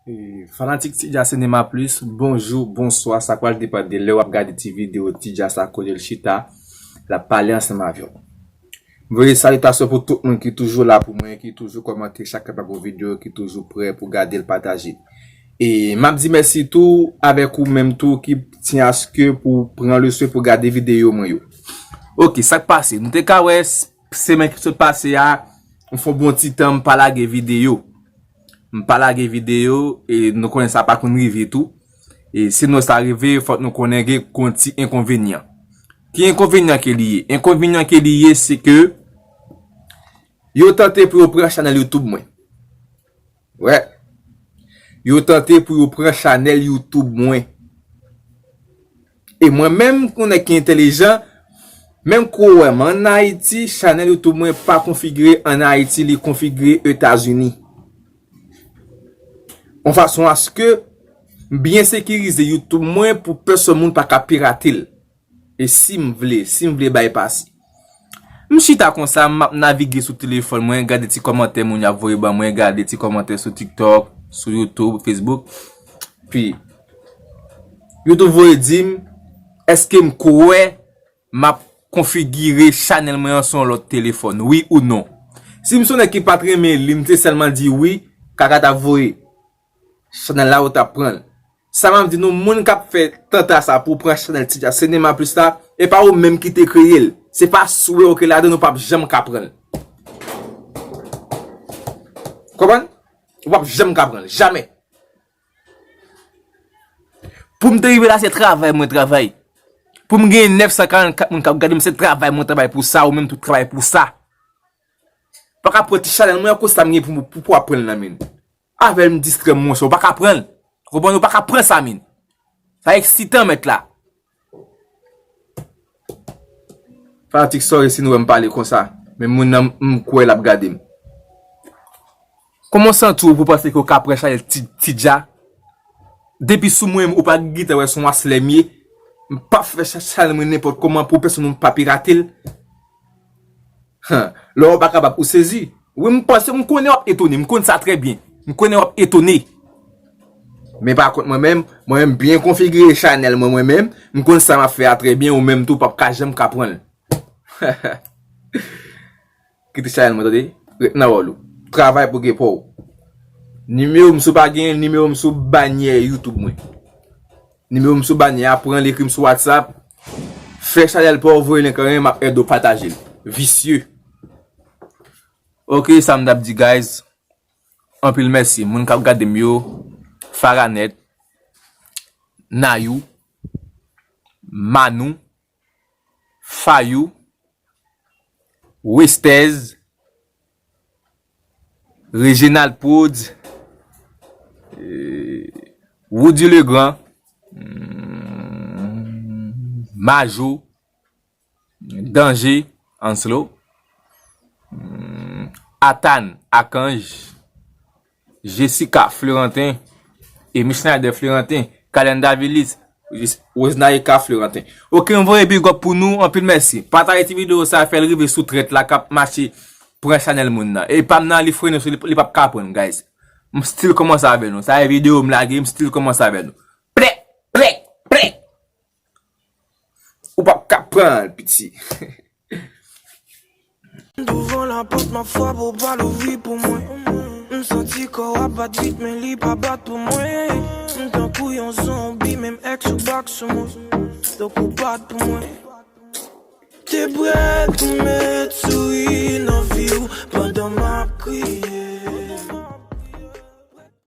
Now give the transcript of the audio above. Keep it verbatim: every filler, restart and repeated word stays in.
E, fanatik Tidja Cinema Plus, bonjou, bonswa, sa pral depann de lè w ap gade ti videyo Tidja sa kote l chita, l ap pale ansanm avè w. M voye salitasyon pou tout moun ki toujou la pou mwen, ki toujou kòmante chak lè m ap yon videyo, ki toujou prè pou gade l, pataje l. E m ap di mèsi tou avèk ou menm tou ki tyen aske pou pran le swen pou gade videyo mwen yo. Ok, sa k pase? Nou te ka wè s- semèn ki sot pase a, m fè yon bon ti tan m pa lage videyo. M pa lage videyo, e nou konnen sa pa konn rive tou. E si nou sa rive, fòk nou konnen gen yon ti enkonvenyan. Ki enkonvenyan ke li ye? Enkonvenyan ke li ye, se ke yo tante pou yo pran chanèl YouTube mwen. Wè. Yo tante pou yo pran chanèl YouTube mwen. E mwen menm, yon nèg ki entèlijan, menm kou wè m ann Ayiti, chanèl YouTube mwen pa konfigire ann Ayiti, li konfigire Etazini. Yon fason aske m byen sekirize YouTube mwen pou pèsonn moun pa ka pirate l. E si m vle, si m vle bypass. M chita konsa, m ap navige sou telefòn mwen, gade ti kòmantè moun y ap voye ban mwen, gade ti kòmantè sou TikTok, sou YouTube, Facebook. Pi, YouTube voye di m, èske m kwè m ap konfigire chanèl mwen an sou yon lòt telefòn, wi ou non? Si m se yon nèg ki pa t renmen li, m te sèlman di wi, kaka t ap voye. Chanèl la ou t ap pran l. Sa m ap di nou, moun k ap fè tanta sa pou pran chanèl Tidja Cinema Plus la, e pa ou menm ki te kreye l. Se pa si w wè w ke ladan l ou p ap janm ka pran l. Konprann? Ou p ap janm ka pran l. Jamè. Pou m te rive la, se travay mwen travay. Pou m gen nèf san karannkat moun k ap gade m, se travay mwen travay pou sa, ou menm tou travay pou sa. Pa ka pran ti chanèl mwen an, konsa m gen pou, pou, pou w ap pran l nan men l. Avè l m distrè m, monchè, ou pa ka pran l. Ou konprann? Ou pa ka pran sa, men. Sa eksitan, mèt la. Fanatik, sorry si nou wè m pale konsa. Men moun nan, m kwè l ap gade m. Kòman w santi w pou w panse ke w ka pran chanèl Ti, Tidja? Depi sou mwen, ou pa gentan wè se yon aslè m ye. M p ap fè cha-, chanèl mwen nenpòt kòman pou pèsonn moun pa pirate l. Han, lè w pa kapab, ou sezi. Wi, m panse, m konnen w ap etone. M konn sa trè byen. M konnen w ap etone. Men pa kont mwen menm, mwen menm byen konfigire chanèl mwen, mwen menm. M konn sa m ap fè a trè byen, ou menm tou, w p ap ka janm ka pran l. Kite chanèl mwen, tande. Ret nan wòl ou. Travay pou gen pa w. Nimewo m si w pa genyen, nimewo m sou banyè YouTube mwen. Nimewo m sou banyè a, pran l, ekri m sou WhatsApp. Fè chanèl pa w, voye link an, m ap èd ou pataje l. Visye. Ok, sa m t ap di, guys. Anpil mèsi. Moun k ap gade m yo, Faranèt, Nayou, Manou, Fayou, Westez, Reginald Prodz, eh, Woody Legrand, mm, Majo, Danje, Anslo, mm, Atan, Akanj, Jessica Florentin, Amy Schneider Florentin, Kalen Davilis, Rosnaïka Florentin. Ok, m voye big up pou nou, anpil mèsi. Pataje ti videyo sa, fè l rive sou trèt la k ap mache pran chanèl moun nan. E pa m nan, li frennen sou li, li p ap ka pran, guys. M still kòmanse avè nou. Sa e videyo m lage, m still kòmanse avè nou. Plè, plè, plè. Ou p ap ka pran l, piti. Douvan lapòt, m ap frape, ou pa louvri pou mwen. M santi kò w ap bat vit, men li pa bat pou mwen. M tankou yon zonbi, menm èks ou bak sou mwen. Donk ou bat pou mwen. Te prè pou mwen.